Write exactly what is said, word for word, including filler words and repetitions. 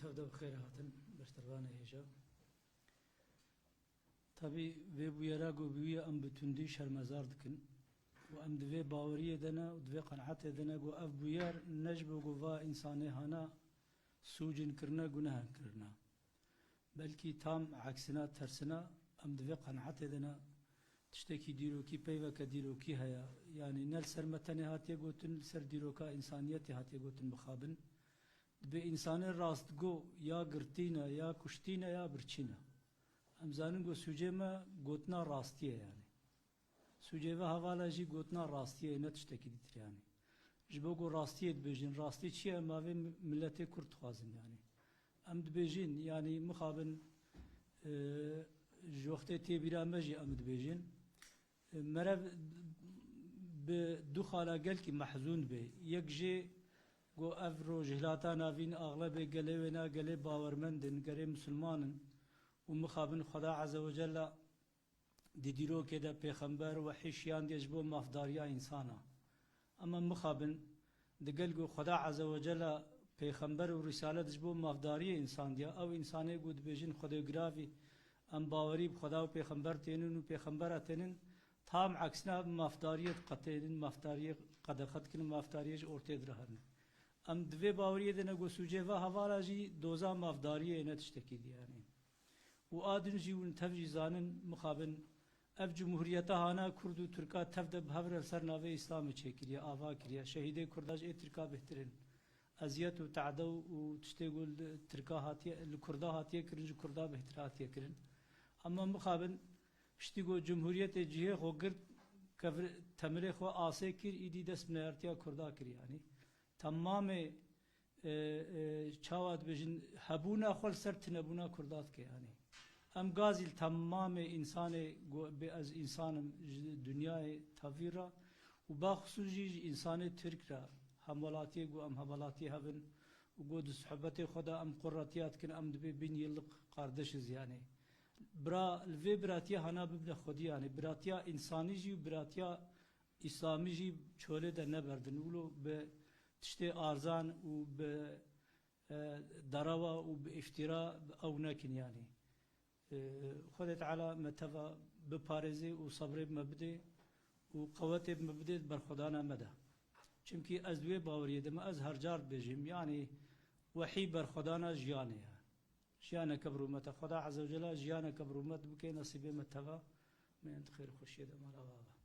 Tev de bi xêr hatin, bertevanê hêja. Tabî vê bûyera ku bûye em bi tundî şermezar dikin û em di vê baweriyê de ne û di vê qenaetê de ne ku ev bûyer ne ji bo ku va însanê hana sûcin kirine, gunehan kirine. Belkî tam eksina, tersina, em di vê qenaetê de ne, tiştekî dîrokî, peyveke dîrokî heye. Yanî ne li ser me tenê hatiye gotin, li ser dîroka însaniyetê hatiye gotin mixabin. Dibê însanê rastgo ya girtî ne, ya kuştî ne, ya birçî ne. Em zanin ku sûcê me gotina rastiyê ye yanî. Sûcê ve hevala jî gotina rastiyê ye, ne tiştekî dîtir yanî. Ji bo ku rastiyê dibêjin, rastî çi ye? Em avê mi-, miletê Kurd dixwazin yanî. Em dibêjin, yanî mixabin, e, ji wextê tê bîra me jî em dibêjin. E, mere bi du xala gelkî mehzûn be. Yek jê ku ev rojhilata navîn axlebê gelê wêna gelê bawermend in, gelê misilman in û mixabin Xweda Azze ve Cella di dîrokê de pêxember wehî şiyandiye ji bo mafdariya însana. Ema mixabin, digel ku Xweda Azze ve Cella pêxember û rîsalet ji bo mafdariyê însan diya, ew însanê ku dibêjin Xwedê giravî, em bawerî bi Xweda û pêxember tênin û pêxembera tênin, tam eksina mafdariyê diqetênin, mafdariyê qedexe dikin, mafdariyê ji ortê diraherin. Em di vê baweriyê de ne ku sûcê ve hevala jî doza mafdariyê ne tiştekî diyanî. Û a din jî hûn tev jî zanin, mixabin, ev cumhuriyeta hana Kurd û Tirka tev de bi hev re li ser navê Îslamê çêkiriye, ava kiriye. Şehîdê Kurda ji ê Tirka bêhtir in. Eziyet û te'de û tiştê ku li Tirka hatiye, li Kurda hatiye kirin, ji Kurda bêhtir hatiye kirin. Ema mixabin, piştî ku cumhuriyetê cihê xwe girt, kevir-, temirê xwe asê kir, îdî dest bi neyartiya Kurda kir yanî. Temamê, e, e, çawa dibêjin, hebûna xwe li ser tinebûna Kurda dike yanî. Em gazî li temamê însanê got, bê ez însan im, ji dinyayê tevî re û baxusûs jî ji însanê Tirk re, hemwelatiyê got em hemwelatiyê hev in û got di sohbetê xwe de em qurretiya dikin, em dibê bin yıllık kardeşiz yanî. Bira, li vê biratiya hana bibine xwedî yanî. Biratiya însanî jî û biratiya Îslamî jî çolê de neberdin. Wilo bi tiştê arzan û bi, e, derewa û bi îftîra ew nekin yanî. E, Xwedê Teala me teva biparêzê û sebrê me bidê û qewetê me bidê di berxwedana me de. Çimkî ez di wê baweriyê de me, ez her car dibêjim, yanî wehî berxwedana jiyanê ye. Jiyaneke bi rûmet e. Xweda Azze ve Celle jiyaneke bi rûmet bike nesîbê me teva. Me yên di xêr û xweşiyê de mala we be.